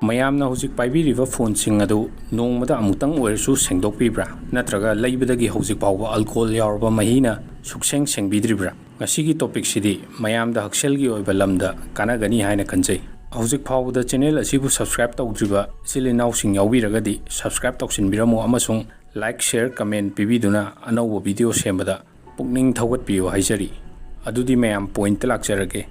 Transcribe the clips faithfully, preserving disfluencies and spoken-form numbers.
ꯃꯌꯥꯝꯅ ꯍꯧꯖꯤꯛ ꯄꯥꯏꯕꯤꯔꯤꯕ ꯐꯣꯟꯁꯤꯡ ꯑꯗꯨ ꯅꯣꯡꯃꯗ ꯑꯃꯨꯛꯇꯪ ꯑꯣꯏꯔꯁꯨ ꯁꯦꯡꯗꯣꯛꯄꯤꯕ꯭ꯔꯥ? ꯅꯠꯇ꯭ꯔꯒ ꯂꯩꯕꯗꯒꯤ ꯍꯧꯖꯤꯛ ꯐꯥꯎꯕ ꯑꯜꯀꯣꯍꯣꯜ ꯌꯥꯎꯔꯕ ꯃꯍꯤꯅ ꯁꯨꯛꯁꯦꯡ ꯁꯦꯡꯕꯤꯗ꯭ꯔꯤꯕ꯭ꯔꯥ? ꯉꯁꯤꯒꯤ ꯇꯣꯄꯤꯛꯁꯤꯗꯤ ꯃꯌꯥꯝꯗ ꯍꯛꯁꯦꯜꯒꯤ ꯑꯣꯏꯕ ꯂꯝꯗ ꯀꯥꯟꯅꯒꯅꯤ ꯍꯥꯏꯅ ꯈꯟꯖꯩ꯫ ꯍꯧꯖꯤꯛ ꯐꯥꯎꯕꯗ ꯆꯦꯅꯦꯜ ꯑꯁꯤꯕꯨ ꯁꯕꯁꯀ꯭ꯔꯥꯏꯕ ꯇꯧꯗ꯭ꯔꯤꯕ ꯏꯆꯤꯜ ꯏꯅꯥꯎꯁꯤꯡ ꯌꯥꯎꯕꯤꯔꯒꯗꯤ ꯁꯕꯁꯀ꯭ꯔꯥꯏꯕ ꯇꯧꯁꯤꯟꯕꯤꯔꯝꯃꯨ ꯑꯃꯁꯨꯡ ꯂꯥꯏꯛ, ꯁꯤꯌꯔ, ꯀꯃꯦꯟ ꯄꯤꯕꯤꯗꯨꯅ ꯑꯅꯧꯕ ꯚꯤꯗꯤꯑꯣ ꯁꯦꯝꯕꯗ ꯄꯨꯛꯅꯤꯡ ꯊꯧꯒꯠꯄꯤꯌꯨ ꯍꯥꯏꯖꯔꯤ꯫ ꯑꯗꯨꯗꯤ ꯃꯌꯥꯝ ꯄꯣꯏꯟꯠꯇ ꯂꯥꯛꯆꯔꯒꯦ꯫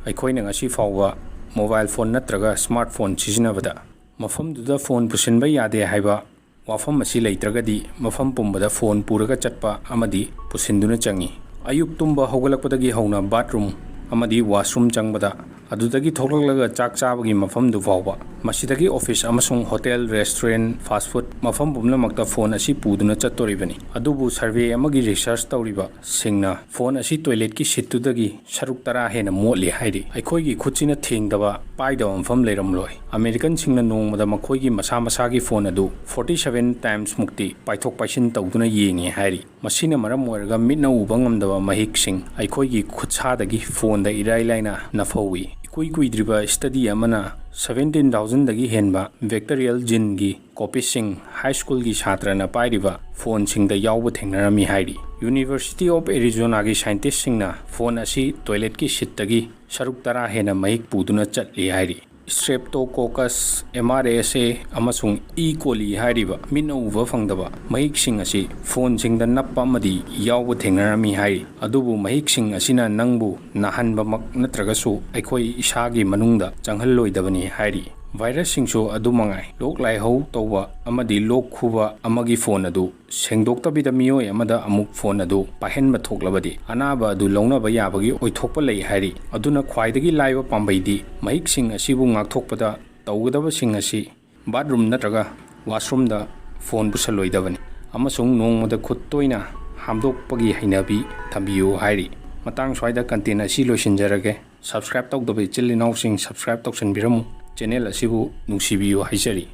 ꯑꯩꯈꯣꯏꯅ ꯉꯁꯤ ꯐꯥꯎꯕ ꯃꯣꯕꯥꯏꯜ ꯐꯣꯟ ꯅꯠꯇ꯭ꯔꯒ ꯁ꯭ꯃꯥꯔꯠ ꯐꯣꯟ ꯁꯤꯖꯤꯟꯅꯕꯗ ꯃꯐꯝꯗꯨꯗ ꯐꯣꯟ ꯄꯨꯁꯤꯟꯕ ꯌꯥꯗꯦ ꯍꯥꯏꯕ ꯋꯥꯐꯝ ꯑꯁꯤ ꯂꯩꯇ꯭ꯔꯒꯗꯤ ꯃꯐꯝ ꯄꯨꯝꯕꯗ ꯐꯣꯟ ꯄꯨꯔꯒ ꯆꯠꯄ ꯑꯃꯗꯤ ꯄꯨꯁꯤꯟꯗꯨꯅ ꯆꯪꯏ꯫ ꯑꯌꯨꯛ ꯇꯨꯝꯕ ꯍꯧꯒꯠꯂꯛꯄꯗꯒꯤ ꯍꯧꯅ ꯕꯥꯠꯔꯨꯝ ꯑꯃꯗꯤ ꯋꯥꯁꯔꯨꯝ ꯆꯪꯕꯗ, ꯑꯗꯨꯗꯒꯤ ꯊꯣꯛꯂꯛꯂꯒ ꯆꯥꯛ ꯆꯥꯕꯒꯤ ꯃꯐꯝꯗꯨ ꯐꯥꯎꯕ, ꯃꯁꯤꯗꯒꯤ ꯑꯣꯐꯤꯁ ꯑꯃꯁꯨꯡ ꯍꯣꯇꯦꯜ, ꯔꯦꯁꯇꯨꯔꯦꯟ, ꯐꯥꯁ ꯐꯨꯗ ꯃꯐꯝ ꯄꯨꯝꯅꯃꯛꯇ ꯐꯣꯟ ꯑꯁꯤ ꯄꯨꯗꯨꯅ ꯆꯠꯇꯣꯔꯤꯕꯅꯤ꯫ ꯑꯗꯨꯕꯨ ꯁꯔꯚꯦ ꯑꯃꯒꯤ ꯔꯤꯁꯔꯆ ꯇꯧꯔꯤꯕꯁꯤꯡꯅ ꯐꯣꯟ ꯑꯁꯤ ꯇꯣꯏꯂꯦꯠꯀꯤ ꯁꯤꯠꯇꯨꯗꯒꯤ ꯁꯔꯨꯛ ꯇꯔꯥ ꯍꯦꯟꯅ ꯃꯣꯠꯂꯤ ꯍꯥꯏꯔꯤ꯫ ꯑꯩꯈꯣꯏꯒꯤ ꯈꯨꯠꯁꯤꯅ ꯊꯦꯡꯗꯕ, ꯄꯥꯏꯗꯕ ꯃꯐꯝ ꯂꯩꯔꯝꯂꯣꯏ꯫ ꯑꯃꯦꯔꯤꯀꯟꯁꯤꯡꯅ ꯅꯣꯡꯃꯗ ꯃꯈꯣꯏꯒꯤ ꯃꯁꯥ ꯃꯁꯥꯒꯤ ꯐꯣꯟ ꯑꯗꯨ ꯐꯣꯔꯇꯤ ꯁꯚꯦꯟ ꯇꯥꯏꯝꯁ ꯃꯨꯛꯇꯤ ꯄꯥꯏꯊꯣꯛ ꯄꯥꯏꯁꯤꯟ ꯇꯧꯗꯨꯅ ꯌꯦꯡꯉꯤ ꯍꯥꯏꯔꯤ꯫ ꯃꯁꯤꯅ ꯃꯔꯝ ꯑꯣꯏꯔꯒ ꯃꯤꯠꯅ ꯎꯕ ꯉꯝꯗꯕ ꯃꯍꯤꯛꯁꯤꯡ ꯑꯩꯈꯣꯏꯒꯤ ꯈꯨꯠꯁꯥꯗꯒꯤ ꯐꯣꯟꯗ ꯏꯔꯥꯏ ꯂꯥꯏꯅ ꯅꯐꯧꯏ꯫ ꯏꯀꯨꯏ ꯀꯨꯏꯗ꯭ꯔꯤꯕ ꯁ꯭ꯇꯗꯤ ꯑꯃꯅ ꯁꯚꯦꯟꯇꯤꯟ ꯊꯥꯎꯖꯟꯗꯒꯤ ꯍꯦꯟꯕ ꯕꯦꯛꯇꯔꯤꯌꯦꯜ ꯖꯤꯟꯒꯤ ꯀꯣꯄꯤꯁꯤꯡ ꯍꯥꯏ ꯁ꯭ꯀꯨꯜꯒꯤ ꯁꯥꯇ꯭ꯔꯅ ꯄꯥꯏꯔꯤꯕ ꯐꯣꯟꯁꯤꯡꯗ ꯌꯥꯎꯕ ꯊꯦꯡꯅꯔꯝꯃꯤ ꯍꯥꯏꯔꯤ꯫ ꯌꯨꯅꯤꯚꯔꯁꯤꯇꯤ ꯑꯣꯐ ꯑꯦꯔꯤꯖꯣꯅꯥꯒꯤ ꯁꯥꯏꯟꯇꯤꯁꯁꯤꯡꯅ ꯐꯣꯟ ꯑꯁꯤ ꯇꯣꯏꯂꯦꯠꯀꯤ ꯁꯤꯠꯇꯒꯤ ꯁꯔꯨꯛ ꯇꯔꯥ ꯍꯦꯟꯅ ꯃꯍꯤꯛ ꯄꯨꯗꯨꯅ ꯆꯠꯂꯤ ꯍꯥꯏꯔꯤ꯫ ꯁ꯭ꯇ꯭ꯔꯦꯞꯇꯣꯀꯣꯀꯁ, ꯑꯦꯝ ꯑꯥꯔ ꯑꯦꯁ ꯑꯦ ꯑꯃꯁꯨꯡ ꯏ ꯀꯣꯂꯤ ꯍꯥꯏꯔꯤꯕ ꯃꯤꯠꯅ ꯎꯕ ꯐꯪꯗꯕ ꯃꯍꯤꯛꯁꯤꯡ ꯑꯁꯤ ꯐꯣꯟꯁꯤꯡꯗ ꯅꯞꯄ ꯑꯃꯗꯤ ꯌꯥꯎꯕ ꯊꯦꯡꯅꯔꯝꯃꯤ ꯍꯥꯏꯔꯤ꯫ ꯑꯗꯨꯕꯨ ꯃꯍꯤꯛꯁꯤꯡ ꯑꯁꯤꯅ ꯅꯪꯕꯨ ꯅꯥꯍꯟꯕꯃꯛ ꯅꯠꯇ꯭ꯔꯒꯁꯨ ꯑꯩꯈꯣꯏ ꯏꯁꯥꯒꯤ ꯃꯅꯨꯡꯗ ꯆꯪꯍꯜꯂꯣꯏꯗꯕꯅꯤ ꯍꯥꯏꯔꯤ꯫ ꯚꯥꯏꯔꯁꯁꯤꯡꯁꯨ ꯑꯗꯨ ꯃꯉꯥꯏ꯫ ꯂꯣꯛ ꯂꯥꯏꯍꯧ ꯇꯧꯕ ꯑꯃꯗꯤ ꯂꯣꯛ ꯈꯨꯕ ꯑꯃꯒꯤ ꯐꯣꯟ ꯑꯗꯨ ꯁꯦꯡꯗꯣꯛꯇꯕꯤꯗ ꯃꯤꯑꯣꯏ ꯑꯃꯗ ꯑꯃꯨꯛ ꯐꯣꯟ ꯑꯗꯨ ꯄꯥꯏꯍꯟꯕ ꯊꯣꯛꯂꯕꯗꯤ ꯑꯅꯥꯕ ꯑꯗꯨ ꯂꯧꯅꯕ ꯌꯥꯕꯒꯤ ꯑꯣꯏꯊꯣꯛꯄ ꯂꯩ ꯍꯥꯏꯔꯤ꯫ ꯑꯗꯨꯅ ꯈ꯭ꯋꯥꯏꯗꯒꯤ ꯂꯥꯏꯕ ꯄꯥꯝꯕꯩꯗꯤ ꯃꯍꯤꯛꯁꯤꯡ ꯑꯁꯤꯕꯨ ꯉꯥꯛꯊꯣꯛꯄꯗ ꯇꯧꯒꯗꯕꯁꯤꯡ ꯑꯁꯤ ꯕꯥꯠꯔꯨꯝ ꯅꯠꯇ꯭ꯔꯒ ꯋꯥꯁꯔꯨꯝꯗ ꯐꯣꯟ ꯄꯨꯁꯜꯂꯣꯏꯗꯕꯅꯤ ꯑꯃꯁꯨꯡ ꯅꯣꯡꯃꯗ ꯈꯨꯠ ꯇꯣꯏꯅ ꯍꯥꯝꯗꯣꯛꯄꯒꯤ ꯍꯩꯅꯕꯤ ꯊꯝꯕꯤꯌꯨ ꯍꯥꯏꯔꯤ꯫ ꯃꯇꯥꯡ ꯁ꯭ꯋꯥꯏꯗ ꯀꯟꯇꯦꯟ ꯑꯁꯤ ꯂꯣꯏꯁꯤꯟꯖꯔꯒꯦ꯫ ꯁꯕꯁꯀ꯭ꯔꯥꯏꯕ ꯇꯧꯗꯕ ꯏꯆꯤꯜ ꯏꯅꯥꯎꯁꯤꯡ ꯁꯕꯁꯀ꯭ꯔꯥꯏꯕ ꯇꯧꯁꯤꯟꯕꯤꯔꯝꯃꯨ꯫ ꯆꯦꯅꯦꯜ ꯑꯁꯤꯕꯨ ꯅꯨꯡꯁꯤꯕꯤꯌꯨ ꯍꯥꯏꯖꯔꯤ꯫